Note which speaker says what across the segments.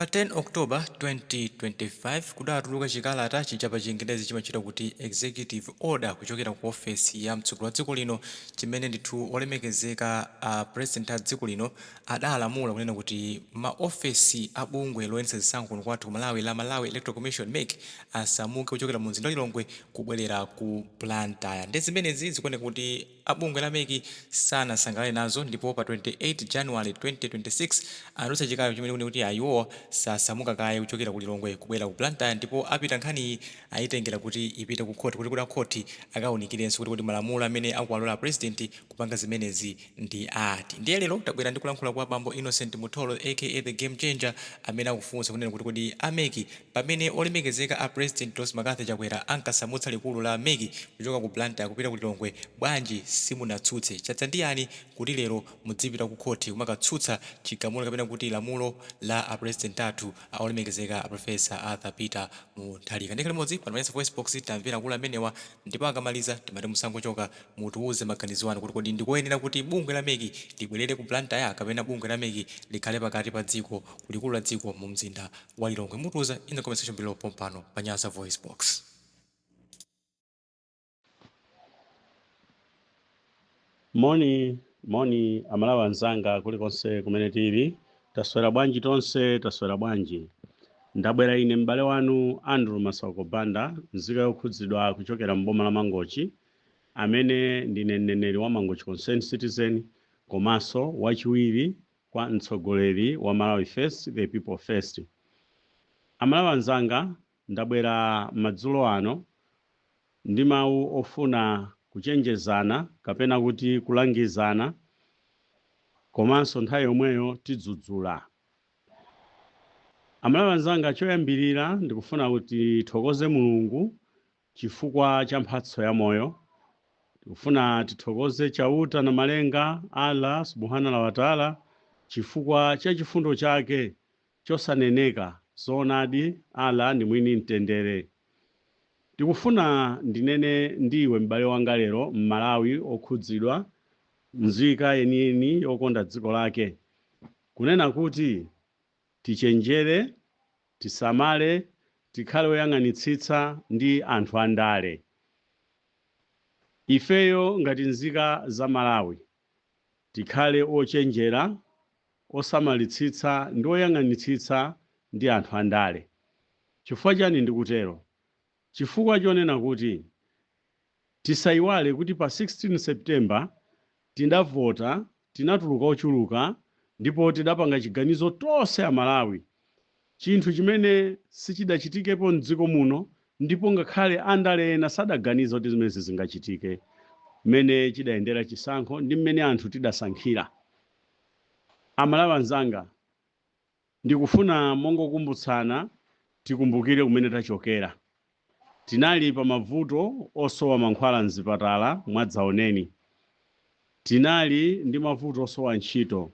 Speaker 1: Pa 10 October 2025 kudatuluka chikalata chija pa chingerezi chimatchedwa kuti Executive Order kuchokera ku ofesi ya mtsogoleri wa dziko lino chimene ndithu olemekezeka a President a dziko lino adalamula kunena kuti ma ofesi a bungwe loyendetsa zisankho kuno kwathu ku Malawi la Malawi Electoral Commission, mec, asamuke kuchokera mu mzinda wa Lilongwe kubwelera ku Blantyre. Nde zimenezi zikuoneka kuti A bungwe la mec sanasangalale nazo ndipo pa 28 January 2026 anatulutsa chikalata chimene chikunena kuti iwowa sasamuka kaye kuchokera ku Lilongwe kubwera ku Blantyre ndipo apita nkhaniyi ayitengera kuti ipite ku khoti kuti a khoti akaunikirenso kuti kodi malamulo amene akuwalola a president kupanga zimenezi ndi ati. Ndiye lero tabwera ndi kulankhula kwa bambo Innocent Mutholo aka The Game Changer amene akufunsa kunena kuti kodi a mec Pamene olemekezeka a President Dr McCarthy Chakwera ankasamutsa likulu la mec kuchoka ku Blantyre kupita ku Lilongwe bwanji simunatsutse? Chadza ndi yani kuti lero mudzipita ku khothi kumakatsutsa chigamulo kapena kuti lamulo la a President athu a olemekezeka a Professor Arthur Peter Mutharika? Ndikhale limodzi pano pa Nyasa VoiceBox tamvera akulu amenewa ndipo akamaliza timati musangochoka Mutiuze maganizo anu kuti kodi ndikoyenera kuti bungwe la mec libwerere ku Blantyre kapena bungwe la mec likhale pakati pa dziko ku likulu la dziko mu mzinda wa Lilongwe? Mutiuza in the comment section below pompano pa Nyasa VoiceBox.
Speaker 2: Moni moni amalawi anzanga kulikonse kumene tili, taswera bwanji tonse, taswera bwanji? Ndabwera ine m'bale wanu Andrew Masauko Banda, nzika yokhudzidwa kuchokera m'boma la Mangochi, amene ndine mneneri wa Mangochi Concerned Citizen komanso wachiwiri kwa mtsogoleri wa Malawi First, The People First. Amalawi anzanga, ndabwera madzulo ano ndi mawu ofuna kuchenjezana kapena kuti kulangizana komanso nthawi yomweyo tidzudzula. Amalawi anzanga, choyambirira ndikufuna kuti tithokoze Mulungu chifukwa cha mphatso ya moyo. Tikufuna tithokoze Chauta Namalenga, Allah Subhanallah wa Taala, chifukwa cha chifundo chake chosaneneka. Zoonadi Allah ndi mwini mtendere. Ndikufuna ndinene ndi iwe m'bale wanga lero, m'Malawi okhudzidwa, nzika yeniyeni yokonda dziko lake, kunena kuti tichenjere, Tisamale, tikhale oyang'anitsitsa ndi anthu andale. Ifeyo ngati nzika za Malawi tikhale ochenjera, osamalitsitsa ndi oyang'anitsitsa ndi anthu andale. Chifukwa chani ndikutero? Chifukwa chonena kuti tisaiwale kuti pa 16 September tidavota, tinatuluka ochuluka ndipo tidapanga chiganizo tonse Amalawi, chinthu chimene sichidachitikepo m'dziko muno ndipo ngakhale andale ena sadaganiza kuti zimenezi zingachitike mmene chidayendera chisankho ndi mmene anthu tidasankhira. Amalawi anzanga, ndikufuna mongokumbutsana tikumbukire kumene tachokera. Tinali pa mavuto osowa mankhwala m'zipatala mwadzaoneni. Tinali ndi mavuto osowa ntchito.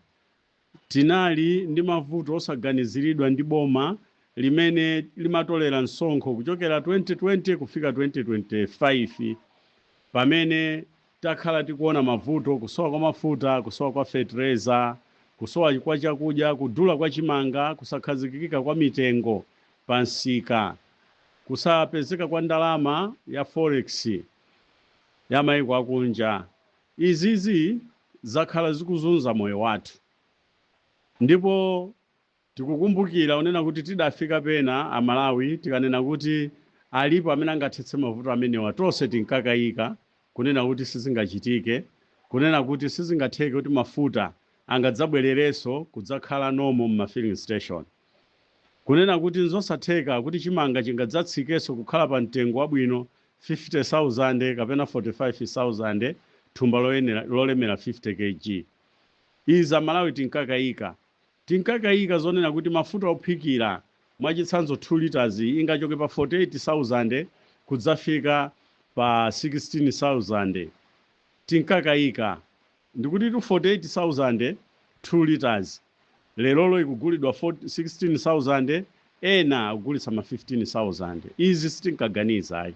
Speaker 2: Tinali ndi mavuto osaganiziridwa ndi boma limene limatolera msonkho kuchokera 2020 kufika 2025 pamene Takhala tikuona mavuto, kusowa kwa mafuta, kusowa kwa fetereza, kusowa kwa chakudya, kudula kwa chimanga, kusakhazikika kwa mitengo pa msika, kusapezeka kwa ndalama ya forex ya maiko akunja. Izizi zakhala zikuzunza moyo wathu ndipo Tikukumbukira kunena kuti tidafika pena a Malawi tikanena kuti alipo amene angathetse mavuto amenewa tonse tinkakayika kunena kuti sizingachitike, kunena kuti sizingatheke kuti mafuta angadzabwererenso kudzakhala normal m'ma filling station. Kunena kuti nzosatheka kuti chimanga chingadzatsikenso kukhala pa mtengo wabwino 50,000 kapena 45,000 thumba loyenera lolemera 50 kg. Izi a Malawi tinkakayika. Tinkakayika zonena kuti mafuta ophikira, mwachitsanzo 2 litres ingachoke pa 48,000 kudzafika pa 16,000. Tinkakayika. Ndikutitu 48,000 2 litres lerolo ikugulidwa 16,000 ena akugulitsa ma 15,000. Izi sitinkaganiza ayi.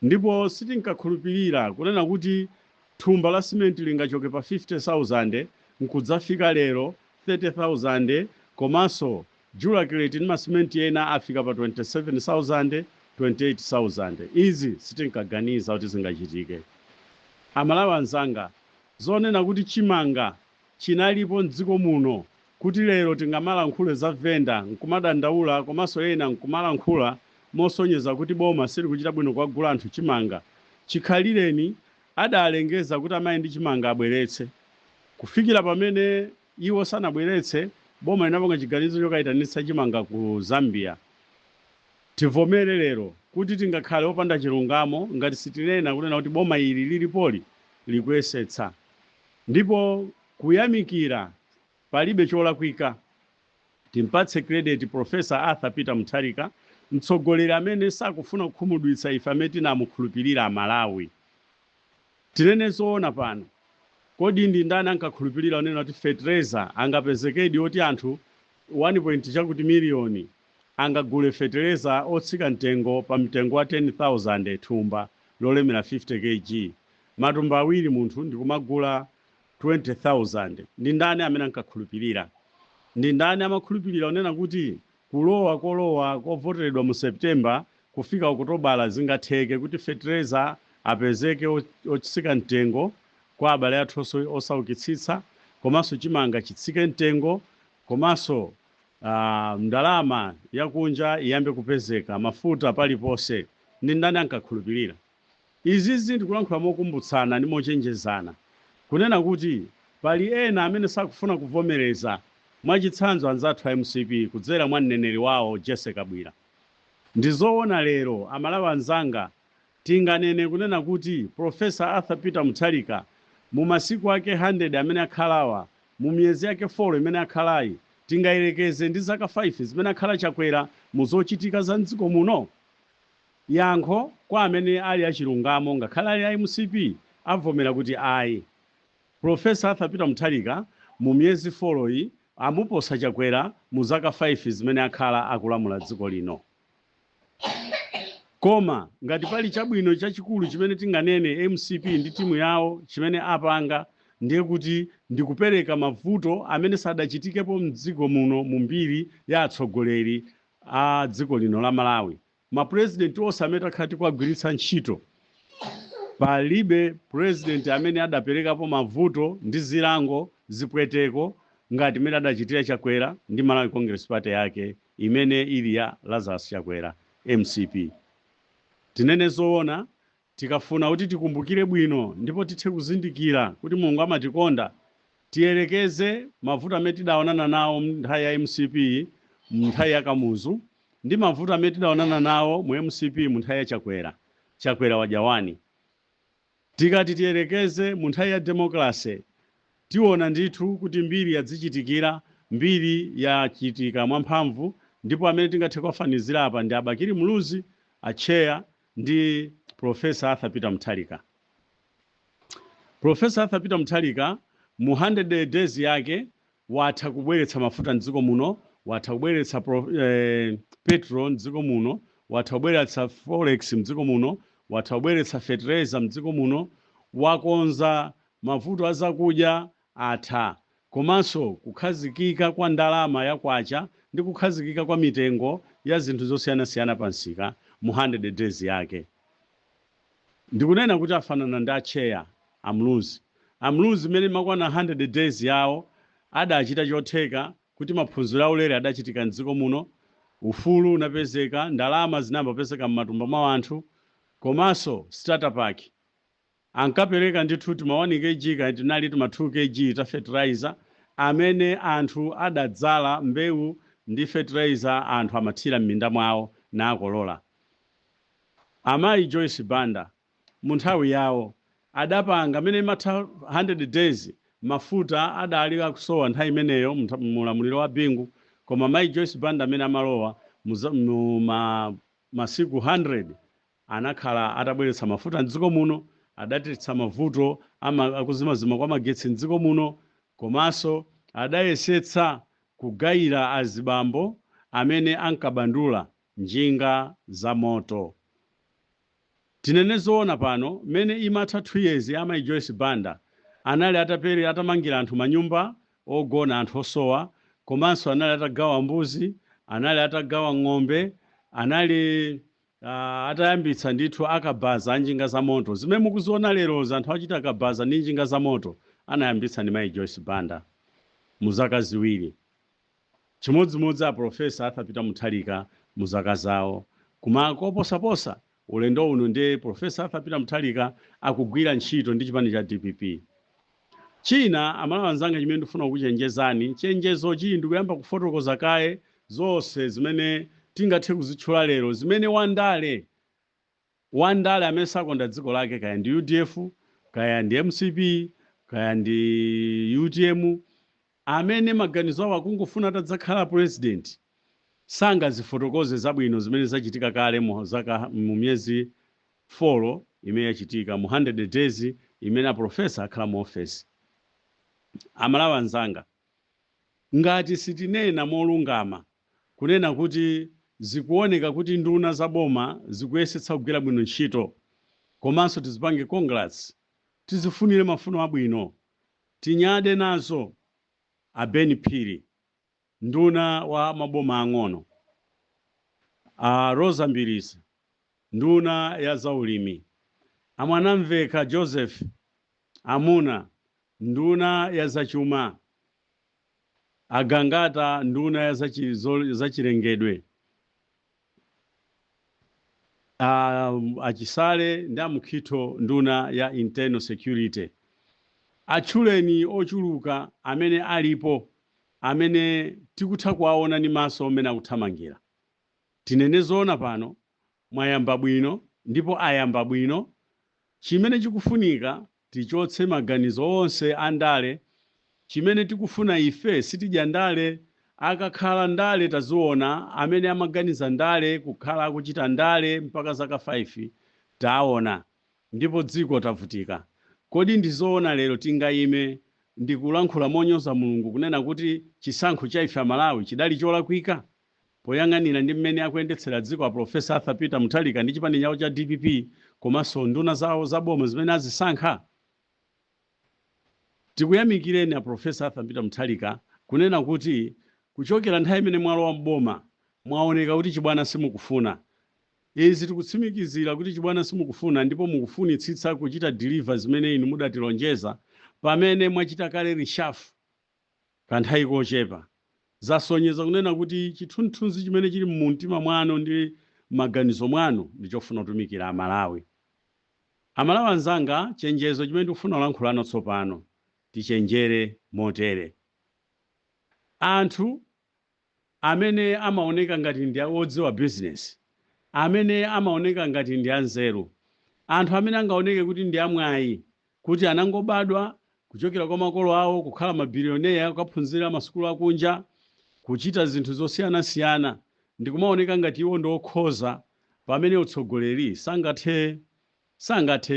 Speaker 2: Ndipo sitinkakhulupilira kunena kuti thumba la simenti lingachoke pa 50,000 nkudzafika lero 30,000 komanso Duracrete ndi masimenti ena afika pa 27,000, 28,000. Izi sitinkaganiza kuti zingachitike. Amalawi anzanga, zonena kuti chimanga chinalipo mdziko muno kuti lero tingamalankhule za venda nkumadandaula, komanso ena nkumalankhula mosonyeza kuti boma silikuchita bwino kuwagula anthu chimanga, chikhalireni adalengeza kuti amayi ndi chimanga abweretse. Kufikira pamene iwo sanabweretse, boma linapanga chiganizo chokayitanitsa chimanga ku Zambia. Tivomere lero kuti tingakhale opanda chilungamo ngati sitinena kunena kuti boma ili lilipoli likuyesetsa, ndipo kuyamikira palibe cholakwika. Timpatse credit Professor Arthur Peter Mutharika, mtsogoleri amene sakufuna kukhumudwitsa ife amene tinamukhulupirira Amalawi. Tinene zoona pano, kodi ndi ndani ankakhulupirira kunena kuti fetereza angapezekedi, oti anthu 1 point chakuti miliyoni angagule fetereza otsika mtengo pa mtengo wa 10,000 thumba lolemera 50 kg, matumba awiri munthu ndikumagula 20,000? Ndi ndani amene ankakhulupirira? Ndi ndani amakhulupirira kunena kuti kulowa kolowa kovoteredwa mu September kufika Okutobala zingatheke kuti fetereza apezeke otsika mtengo kwa abale athu osaukitsitsa, komanso chimanga chitsike mtengo, komanso ndalama yakunja iyambe kupezeka, mafuta paliponse? Ndi ndani ankakhulupirira izizi? Ndikulankhula mokumbutsana ndi mochenjezana kunena kuti pali ena amene sakufuna kuvomereza, mwachitsanzo anzathu a MCP kudzera mwa mneneri wawo Jesse Kabwira. Ndizoona lero, Amalawi anzanga, tinganene kunena kuti Professor Arthur Peter Mutharika mu masiku ake 100 amene akhalawa, mu miyezi yake 4 imene akhalayi, tingayerekeze ndi zaka 5 zimene akhala Chakwera mu zochitika za mdziko muno? Yankho kwa amene ali achilungamo, ngakhale ali a MCP, avomera kuti ayi, Professor Arthur Peter Mutharika mu miyezi 4 iyi amuposa Chakwera mu zaka 5 zimene akhala akulamula dziko lino. Koma ngati pali chabwino chachikulu chimene tinganene MCP ndi timu yawo chimene apanga, ndiye kuti ndikupereka mavuto amene sadachitikepo mdziko muno mu mbiri ya atsogoleri a dziko lino la Malawi. Mapurezidenti onse amene takhala tikuwagwiritsa ntchito, palibe purezidenti amene adaperekapo mavuto ndi zilango, zipweteko ngati mmene adachitira Chakwera ndi Malawi Congress Party yake imene ili ya Lazarus Chakwera, MCP. Tinene zoona, tikafuna kuti tikumbukire bwino ndipo tithe kuzindikira kuti Mulungu amatikonda, tiyerekeze mavuto amene tidaonana nawo nthawi ya MCP mu nthawi ya Kamuzu ndi mavuto amene tidaonana nawo mu MCP mu nthawi ya Chakwera, Chakwera wajawani. Tikati tiyerekeze mu nthawi ya democracy, tiona ndithu kuti mbiri yadzichitikira, mbiri yachitika mwamphamvu, ndipo amene tingathe kuwafanizira apa ndi a Bakili Muluzi, acheya, ndi Professor Arthur Peter Mutharika. Professor Arthur Peter Mutharika mu 100 days yake watha kubweretsa mafuta mdziko muno, watha kubweretsa petrol mdziko muno, watha kubweretsa forex mdziko muno, watha kubweretsa fertilizer mdziko muno, wakonza mavuto a zakudya atha, komanso kukhazikika kwa ndalama ya kwacha ndi kukhazikika kwa mitengo ya zinthu zosiyanasiyana pa msika mu 100 days yake. Ndikunena kuti afanana ndi acheya a Muluzi. A Muluzi mmene makwana 100 days yawo adachita chotheka kuti maphunziro aulere adachitika mdziko muno, ufulu unapezeka, ndalama zinayamba kupezeka m'matumba mwa anthu, komanso starter pack ankapereka ndithu tima 1 kg kaya tinali tima 2 kg ta fertilizer amene anthu adadzala mbewu ndi fertilizer, anthu amathira m'minda mwawo nakolola. Amayi Joyce Banda mu nthawi yawo adapanga amene imatha 100 days, mafuta adali akusowa nthawi imeneyo mulamuliro wa Bingu, koma mayi Joyce Banda amene amalowa mu masiku 100 anakhala atabweretsa mafuta mdziko muno, adathetsa mavuto akuzimazima kwa magetsi mdziko muno, komanso adayesetsa kugayira azibambo amene ankabandula njinga za moto. Tinene zoona pano, mmene imatha 2 years ya amayi Joyce Banda anali atapere atamangira anthu manyumba ogona anthu osowa. Komanso anali atagawa mbuzi, anali atagawa ng'ombe, anali atayambitsa ndithu akabaza anjinga za moto zimene mukuziona lero. Anthu achita akabaza ndi njinga za moto anayambitsa ndi mayi Joyce Banda mu zaka 2. Chimodzimodzi a Professor Arthur Peter Mutharika mu zaka zawo. Koma koposaposa ulendo uno ndiye Professor Arthur Peter Mutharika akugwira ntchito ndi chipani cha DPP. China, Amalawi anzanga, chimene ndifuna kukuchenjezani, chenjezochi ndikuyamba kufotokoza kaye zonse zimene tingathe kuzitchula lero, zimene wandale, wandale amene sakonda dziko lake, kaya ndi UDF, kaya ndi MCP, kaya ndi UTM, amene maganizo awo akungofuna atadzakhala president, sangazifotokoze zabwino zimene zachitika kale mu zaka, mu miyezi 4 imene yachitika, mu 100 days imene a professor akhala mu office. Amalawi anzanga, ngati sitinena molungama kunena kuti zikuoneka kuti nduna za boma zikuyesetsa kugwira bwino ntchito, komanso tizipange congrats, tizifunire mafuno abwino, tinyade nazo: a Ben Phiri, nduna wa maboma ang'ono, a Rosa Mbilizi, nduna ya zaulimi, a Mwanamveka Joseph Amuna, nduna ya zachuma, a Gangata, nduna ya zachilengedwe, a Chisale ndi a Mukhito, nduna ya internal security. Atchuleni ochuluka amene alipo, amene tikutha kuwaona ndi maso amene akuthamangira. Tinene zoona pano, mwayamba bwino ndipo ayamba bwino. Chimene chikufunika, tichotse maganizo onse andale. Chimene tikufuna ife, sitidya ndale. Akakhala ndale taziona, amene amaganiza ndale kukhala akuchita ndale mpaka zaka 5 taona, ndipo dziko tavutika. Kodi ndizoona lero tingayime ndikulankhula monyoza Mulungu kunena kuti chisankho cha ife Amalawi chidali cholakwika, poyang'anira ndi mmene akuyendetsera dziko a Professor Arthur Peter Mutharika ndi chipani chawo cha DPP, komanso nduna zawo zaboma zimene azisankha? Tikuyamikireni a Professor Arthur Peter Mutharika kunena kuti kuchokera nthawi imene mwalowa mboma mwaoneka kuti chibwana simukufuna. Izi tikutsimikizira kuti chibwana simukufuna, ndipo mukufunitsitsa kuchita deliver zimene inu mudatilonjeza. Pamene mwachita kale reshuffle kanthawi kochepa, zasonyeza kunena kuti chithunzithunzi chimene chili mumtima mwanu ndi maganizo mwanu ndi chofuna kutumikira Amalawi. Amalawi anzanga, chenjezo chimene tikufuna kulankhulano tsopano, tichenjere motere: anthu amene amaoneka ngati ndi odziwa business, amene amaoneka ngati ndi anzeru, anthu amene angaoneke kuti ndi amwayi, kuti anangobadwa kuchokera kwa makolo awo kukhala mabilioneya, kukaphunzira masukulu akunja, kuchita zinthu zosiyanasiyana, ndikumaoneka ngati iwo ndi okhoza, pamene utsogoleri sangathe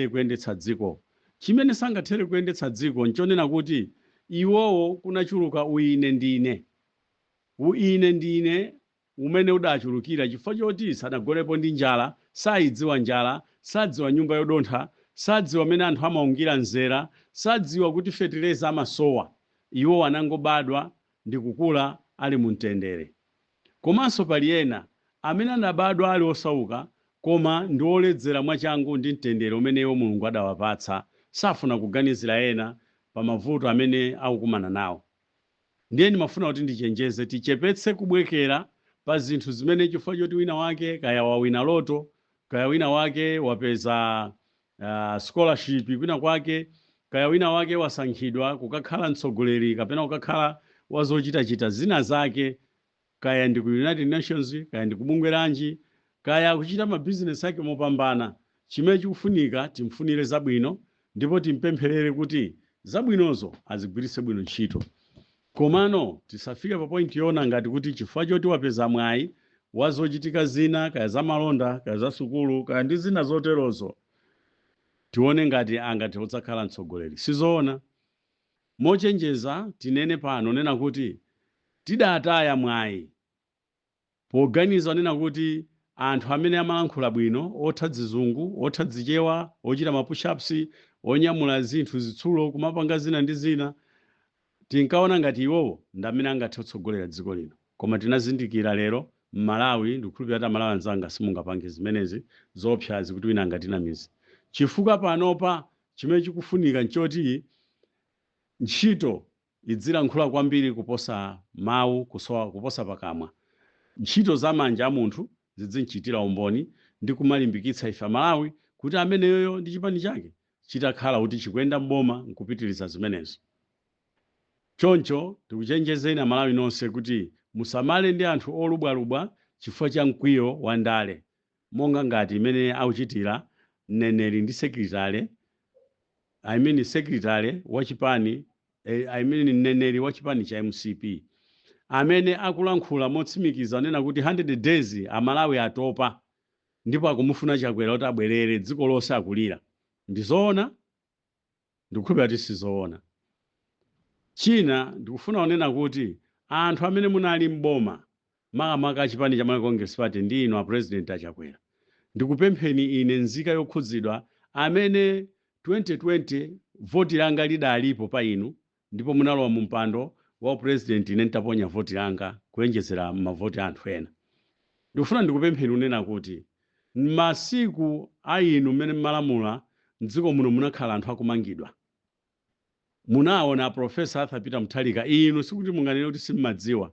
Speaker 2: kuyendetsa dziko. Chimene sangathere kuyendetsa dziko nchonena kuti iwowo kunachuluka uine ndine, uine ndine umene udachulukira, chifukwa choti sanagonepo ndi njala, sayidziwa njala, sadziwa nyumba yodontha, sadziwa mmene anthu amaungira nzera, sadziwa kuti fetereza amasowa. Iwo anangobadwa ndi kukula ali mu mtendere. Komanso pali ena amene anabadwa ali osauka, koma ndi oledzera mwachangu ndi mtendere umene iwo Mulungu adawapatsa, safuna kuganizira ena pa mavuto amene akukumana nawo. Ndiye ndimafuna kuti ndichenjeze, tichepetse kubwekera pa zinthu zimene chifukwa choti wina wake kaya wawina lotto, kaya wina wake wapeza scholarship kwina kwake, kaya wina wake wasankhidwa kukakhala mtsogoleri kapena kukakhala wazochitachita zina zake, kaya ndi ku United Nations, kaya ndi kubungwe lanji, kaya akuchita mabizinesi ake mopambana. Chimene chikufunika, timfunire zabwino ndipo timpempherere kuti zabwinozo azigwiritse bwino ntchito. Komano tisafike pa point yona ngati kuti chifukwa choti wapeza mwayi wa zochitika zina, kaya za malonda, kaya za sukulu, kaya ndi zina zoterozo, tione ngati angathe kudzakhala mtsogoleri. Sizoona. Mochenjeza tinene pano nena kuti tidataya mwayi poganiza nena kuti anthu amene amalankhula bwino, otha dzizungu, otha dzichewa, ochita ma push-ups, onyamula zinthu zitsulo, kumapanga zina ndi zina, Tinkaona ngati iwowo ndi amene angathe kutsogolera dziko lino, koma tinazindikira lero m'Malawi, ndikukhulupirira kuti Amalawi anzanga simungapange zimenezi zoopsazi kuti wina angatinamize, chifukwa panopa chimene chikufunika nchoti ntchito idzilankhula kwambiri kuposa mawu, kusowa kuposa pakamwa. Ntchito za manja a munthu zidzinchitira umboni ndi kumalimbikitsa ife Amalawi kuti ameneyoyo ndi chipani chake chitakhala kuti chikuyenda mboma nkupitiriza zimenezo. Choncho tikuchenjezeni Amalawi nonse kuti musamale ndi anthu olubwalubwa chifukwa cha mkwiyo wa ndale, monga ngati imene akuchitira mneneri ndi secretary, I mean secretary wa chipani, I mean mneneri wa chipani cha MCP, amene akulankhula motsimikiza anena kuti 100 days Amalawi atopa ndipo akumufuna Chakwera kuti abwerere, dziko lonse akulira. Ndizoona? Ndikukhulupirira kuti sizoona. China ndikufuna kunena kuti anthu amene munali mboma, makamaka chipani cha Malawi Congress Party ndi inu a President aChakwera, ndikupempheni ine nzika yokhudzidwa amene 2020 voti langa lidalipo pa inu ndipo munalowa mu mpando wa president ine nditaponya voti langa kuyenjezera mavoti a anthu ena, ndikufuna ndikupempheni kunena kuti m'masiku a inu mmene mmalamula mdziko muno munakhala anthu akumangidwa. Munaona Professor Arthur Peter Mutharika, inu sikuti munganene kuti simmadziwa,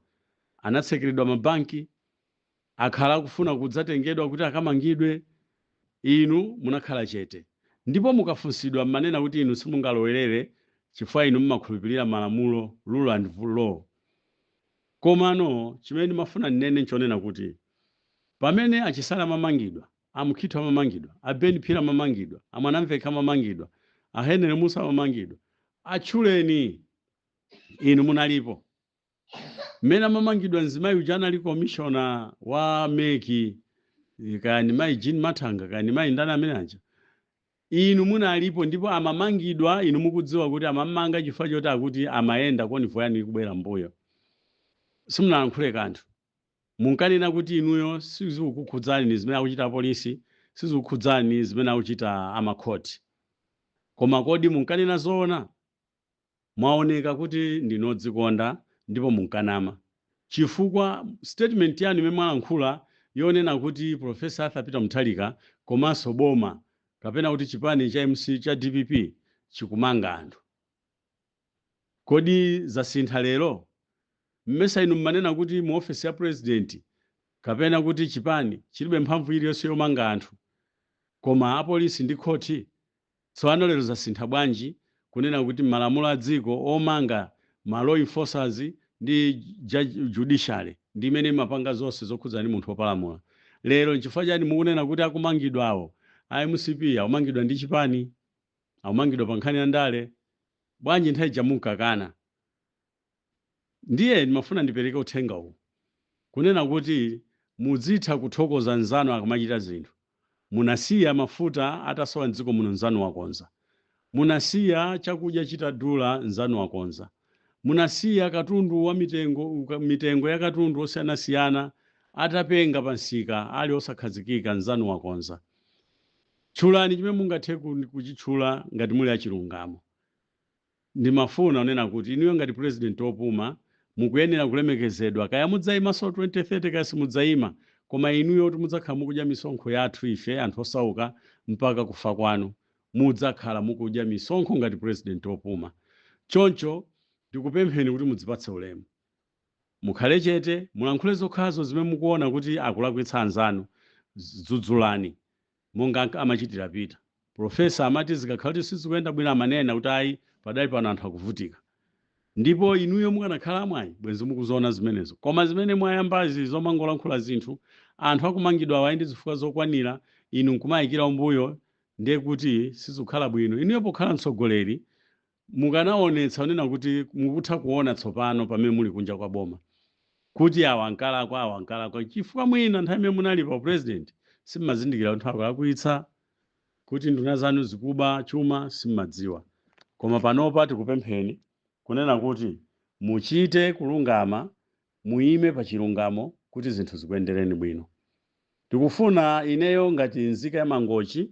Speaker 2: anatsekeredwa mabanki, akhala akufuna kudzatengedwa kuti akamangidwe. Inu munakhala chete, ndipo mukafunsidwa mmanena kuti inu simungalowerere chifukwa inu mmakhulupirira malamulo, rule and law. Komano chimene ndimafuna ndinene nchonena kuti pamene aChisale amamangidwa, aMukhitho amamangidwa, a Ben Phiri amamangidwa, aMwanamvekha amamangidwa, a Henry Musa amamangidwa, atchuleni inu munalipo. Mmene amamangidwa mzimayi uja anali commissioner wa MEC, kaya ni mayi Jean Mathanga, kaya ni mayi ndani amene aja, inu munalipo. Ndipo amamangidwa inu mukudziwa kuti amamanga chifukwa choti akuti amayenda convoy yanu ikubwera mbuyo. Simunalankhule kanthu. Munkanena kuti inuyo sizikukhudzani zimene akuchita polisi, sizikukhudzani zimene akuchita amakhoti. Koma kodi munkanena zoona? Mwaoneka kuti ndinodzikonda ndipo munkanama, chifukwa statement yanu imene mwalankhula yonena kuti Professor Arthur Peter Mutharika komanso boma kapena kuti chipani cha MC cha DPP chikumanga anthu, kodi zasintha lero? Mmesa inu mmanena kuti mu ofesi ya president kapena kuti chipani chilibe mphamvu iliyonse yomanga anthu, koma apolisi ndi khoti? Tsopano lero zasintha bwanji kunena kuti malamulo a dziko omanga ma law enforcers ndi judiciary ndi imene imapanga zonse zokhudzana ndi munthu wopalamula? Lero nchifukwa chani mukunena kuti akumangidwawo a MCP akumangidwa ndi chipani, akumangidwa pa nkhani ya ndale? Bwanji nthawi ija munkakana? Ndiye ndimafuna ndipereke uthenga uwu kunena kuti muzitha kuthokoza nzanu akamachita zinthu. Munasiya mafuta atasowa mdziko muno, nzanu wakonza. Munasiya chakudya chitadula, nzanu wakonza. Munasiya katundu wa mitengo, mitengo ya katundu osiyanasiyana atapenga pa msika, ali osakhazikika, nzanu wakonza. Tchulani chimene mungathe kuchitchula ngati muli achilungamo. Ndimafuna kunena kuti inuyo ngati president wopuma mukuyenera kulemekezedwa. Kaya mudzayimanso 2030, kaya simudzayima, koma inuyo kuti mudzakhala mukudya misonkho yathu ife anthu osauka mpaka kufa kwanu, mudzakhala mukudya misonkho ngati president wopuma. Choncho ndikupempheni kuti mudzipatse ulemu, mukhale chete, mulankhule zokhazo zimene mukuona kuti akulakwitsa anzanu. Dzudzulani monga amachitira Peter. Professor amati zikakhala kuti sizikuyenda bwino amanena kuti ayi, padali pano anthu akuvutika. Ndipo inuyo mukanakhala mwayi bwenzi mukuziona zimenezo. Koma zimene mwayambazi zomangolankhula zinthu, anthu akumangidwa awa ndi zifukwa zokwanira, inu nkumayikira umbuyo, ndiye kuti sizikukhala bwino. Inuyo pokhala mtsogoleri mukanaonetsa kunena kuti mukutha kuona tsopano pamene muli kunja kwa boma kuti awa ankalakwa, awa ankalakwa, chifukwa mwina nthawi imene munali pa president simmazindikira kuti akulakwitsa, kuti nduna zanu zikuba chuma simmadziwa. Koma panopa tikupempheni kunena kuti muchite kulungama, muyime pa chilungamo kuti zinthu zikuyendereni bwino. Tikufuna ineyo ngati nzika ya Mangochi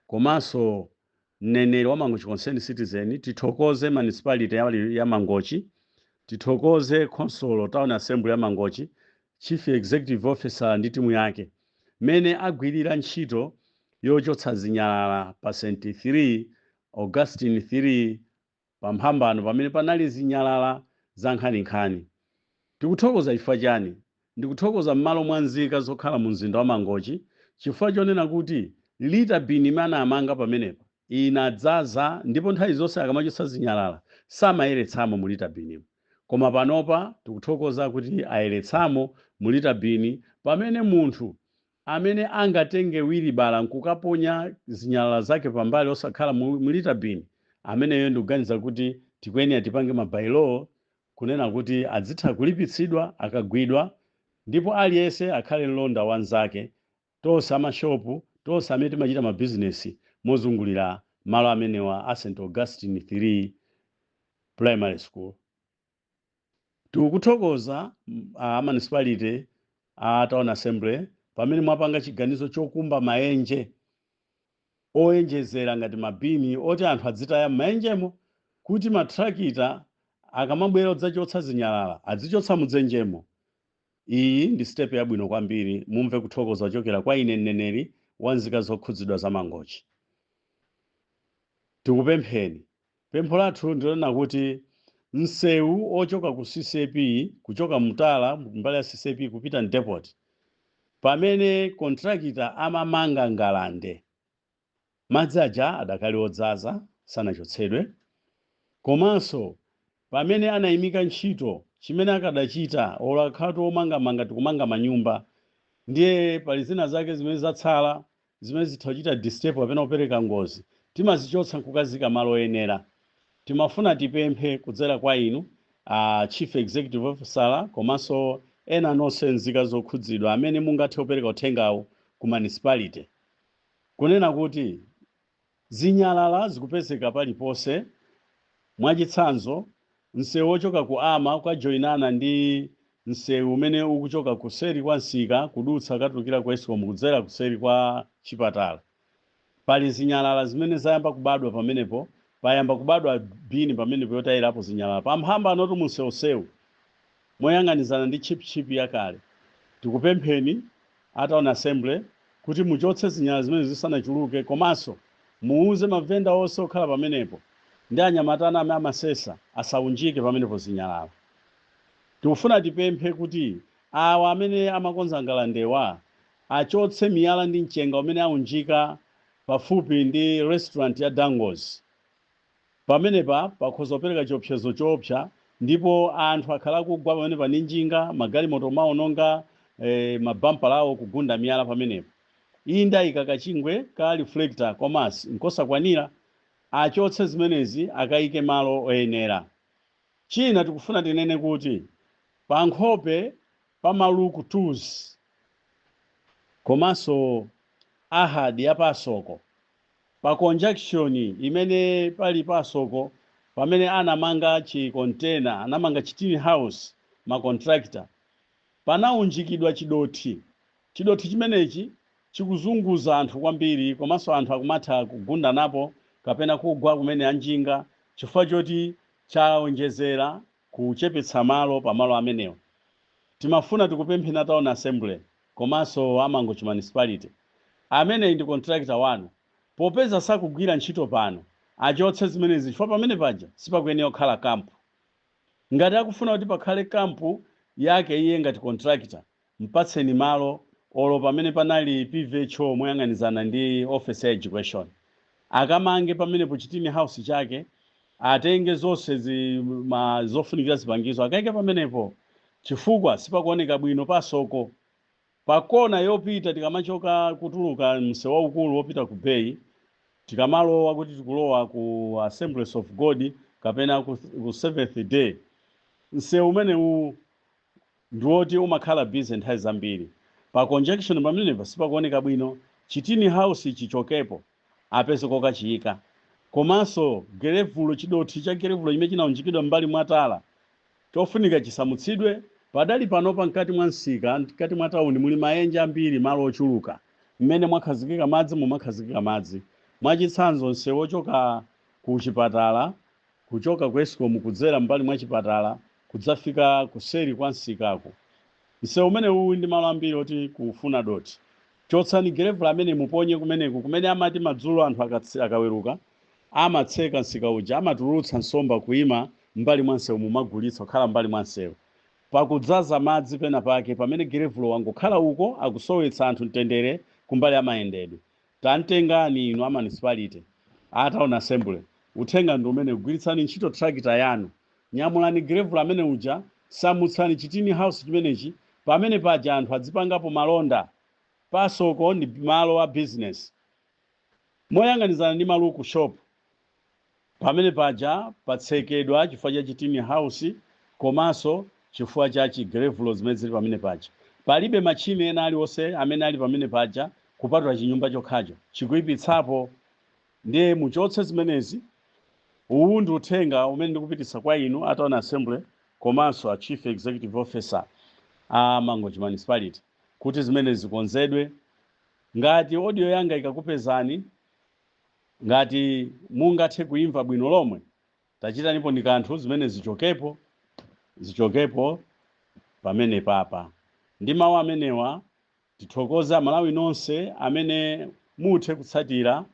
Speaker 2: komanso Mneneri wa Mangochi Concerned Citizen, tithokoze municipality ya Mangochi, tithokoze Council Town Assembly ya Mangochi, Chief Executive Officer ndi timu yake mmene agwirira ntchito yochotsa zinyalala pa St 3 Augustine 3 pamphambano pamene panali zinyalala za nkhaninkhani. Tikuthokoza chifukwa chani? Ndikuthokoza m'malo mwa nzika zokhala mu mzinda wa Mangochi chifukwa chonena kuti litter bin imene anamanga pamenepa inadzaza, ndipo nthawi zonse akamachotsa zinyalala samayeretsamo mu litter binimo. Koma panopa tikuthokoza kuti ayeretsamo mu litter bin, pamene munthu amene angatenge wilibala nkukaponya zinyalala zake pambali osakhala mu litter bin, ameneyo ndikuganiza kuti tikuyenera tipange ma bylaw kunena kuti adzitha kulipitsidwa akagwidwa, ndipo aliyense akhale mlonda wanzake. Tonse amashopu, tonse amene timachita mabizinesi mozungulira malo amenewa a St Augustine 3 Primary School. Tikukuthokoza a municipality, a Town Assembly, pamene mwapanga chiganizo chokumba maenje oyenjezera ngati mabini oti anthu adzitaya m'maenjemo, kuti matrakita akamabwera kudzachotsa zinyalala azichotsa mudzenjemo. Iyi ndi step yabwino kwambiri. Mumve kuthokoza kuchokera kwa ine, mneneri wa nzika zokhudzidwa za Mangochi. Tikupempheni, pempho lathu ndilonena kuti msewu ochoka ku CCAP, kuchoka Mutala mbali ya CCAP kupita Depot, pamene contractor amamanga ngalande, madzi aja adakali odzaza, sanachotsedwe. Komanso pamene anayimika ntchito, chimene akadachita olo akhatu omangamanga, tikumanga manyumba, ndiye pali zina zake zimene zatsala zimene zitha kuchita disturb kapena kupereka ngozi, timazichotsa nkukazika malo oyenera. Timafuna tipemphe kudzera kwa inu, Chief Executive Officer, komanso ena nonse nzika zokhudzidwa amene mungathe kupereka uthengawu ku municipality, kunena kuti zinyalala zikupezeka paliponse. Mwachitsanzo, msewu wochoka ku ama kukajoyinana ndi msewu umene ukuchoka kuseri kwa msika kudutsa katulukira ku Escom kudzera kuseri kwa chipatala, pali zinyalala zimene zayamba kubadwa pamenepo. Payamba kubadwa bini pamenepo yotayirapo zinyalala pamphamba anotu munsewusewu moyang'anizana ndi chip yakale. Tikupempheni a Town Assembly kuti muchotse zinyalala zimene zisanachuluke, komanso muuze mavenda onse okhala pamenepo ndi anyamatana amene amasesa asaunjike pamenepo zinyalala. Tikufuna tipemphe kuti awa amene amakonza ngalandewa achotse miyala ndi mchenga umene aunjika pafupi ndi restaurant ya Dangos. Pamenepa pakhoza kupereka chiopsezo choopsa, ndipo anthu akhala akugwa pamenepa ndi njinga, magalimoto maononga mabampala awo kugunda miyala pamenepo. Iyi ndayika kachingwe ka reflector, komanso nkosakwanira. Achotse zimenezi akayike malo oyenera. China tikufuna tinene kuti pa nkhope pa Maluku Tours komanso Ahadi ya pasoko, pa conjunction imene pali pasoko pamene anamanga chi container, anamanga chi tin house ma contractor, panaunjikidwa chidothi. Chidothi chimenechi chikuzunguza anthu kwambiri, komanso anthu akumatha kugunda napo kapena kugwa kumene anjinga, chifukwa choti chaonjezera kuchepetsa malo pamalo amenewo. Timafuna tikupempheni Town Assembly komanso aMangochi Municipality, ameneyi ndi contractor wanu, popeza sakugwira ntchito pano, achotse zimenezi, chifukwa pamene paja sipakuyenera kukhala kampu. Ngati akufuna kuti pakhale kampu yake iye ngati contractor, mpatseni malo olo pamene panali PVHO moyang'anizana ndi office ya education, akamange pamenepo chi tin house chake, atenge zonse zofunikira, zipangizo, akaike pamenepo, chifukwa sipakuoneka bwino pasoko. Pakona yopita tikamachoka kutuluka msewu waukulu wopita ku Bay, tikamalowa kuti tikulowa ku Assemblies of God kapena ku Seventh Day, msewu umenewu ndiwoti umakhala busy nthawi zambiri. Pa conjunction pamenepa sipakuoneka bwino. Chi tin house chichokepo, apeze kokachiyika. Komanso gravel, chidothi cha gravel chimene chinaunjikidwa m'mbali mwa tala, chofunika chisamutsidwe. Padali panopa mkati mwa msika, mkati mwa tawuni, muli maenje ambiri, malo ochuluka mmene mwakhazikika madzi, mumakhazikika madzi. Mwachitsanzo, msewu wochoka ku chipatala, kuchoka ku Escom kudzera mbali mwa chipatala kudzafika kuseri kwa msikako, msewu umene uwu ndi malo ambiri oti kufuna doti. Chotsani gravel amene muponye kumeneku, kumene amati madzulo anthu akaweruka amatseka msika uja, amatulutsa nsomba kuima mbali mwa msewu, mumagulitsa kukhala mbali mwa msewu, pakudzaza madzi pena pake pamene gravel wangokhala uko, akusowetsa anthu mtendere kumbali ya mayendedwe. Tantengani inu a municipality, a town assembly, uthenga ndi umene: gwiritsani ntchito tractor yanu, nyamulani gravel amene uja, samutsani chitini house chimenechi pamene paja, anthu adzipangapo malonda. Pasoko ndi malo a business moyang'anizana ndi Maluku Shop. Pamene paja patsekedwa chifukwa cha chitini house komanso chifukwa cha chi gravel zimene zili pamene paja. Palibe machine ena aliwonse amene ali pamene paja kupatula chinyumba chokhacho chikuyipitsapo. Ndiye muchotse zimenezi. Uwu ndi uthenga umene ndikupititsa kwa inu a town assembly komanso a chief executive officer a Mangochi Municipality kuti zimene zikonzedwe. Ngati audio yanga ikakupezani, ngati mungathe kuimva bwino lomwe, tachitanipo ndi kanthu, zimene zichokepo, zichokepo pamene papa. Ndi mawu amenewa, tithokoze Amalawi nonse amene muthe kutsatira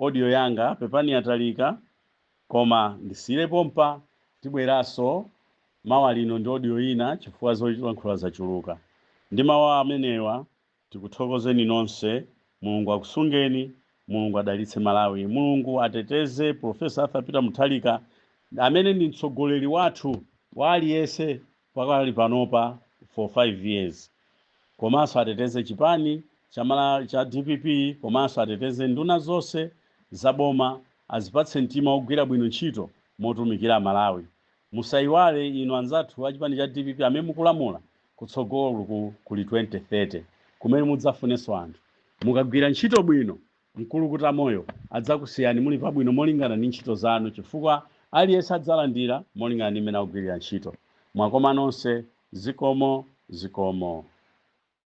Speaker 2: audio yanga. Pepani yatalika, koma ndisiyire pompa. Tibweranso mawa lino ndi audio ina chifukwa zolankhula zachuluka. Ndi mawu amenewa, tikuthokozeni nonse. Mulungu akusungeni, Mulungu adalitse Malawi, Mulungu ateteze Professor Arthur Peter Mutharika amene ndi mtsogoleri wathu wa aliyense pakali panopa for 5 years, komanso ateteze chipani cha DPP, komanso ateteze nduna zonse za boma, azipatse mtima wogwira bwino ntchito motumikira Malawi. Musayiwale inu anzathu a chipani cha DPP amene mukulamula, kutsogolo kuli 2030 kumene mudzafunenso anthu. Mukagwira ntchito bwino, Mkulukuta Moyo adzakusiyani muli pabwino molingana ndi ntchito zanu, chifukwa aliyense adzalandira molingana ndi mmene akugwirira ntchito. Mwakoma nonse, zikomo, zikomo.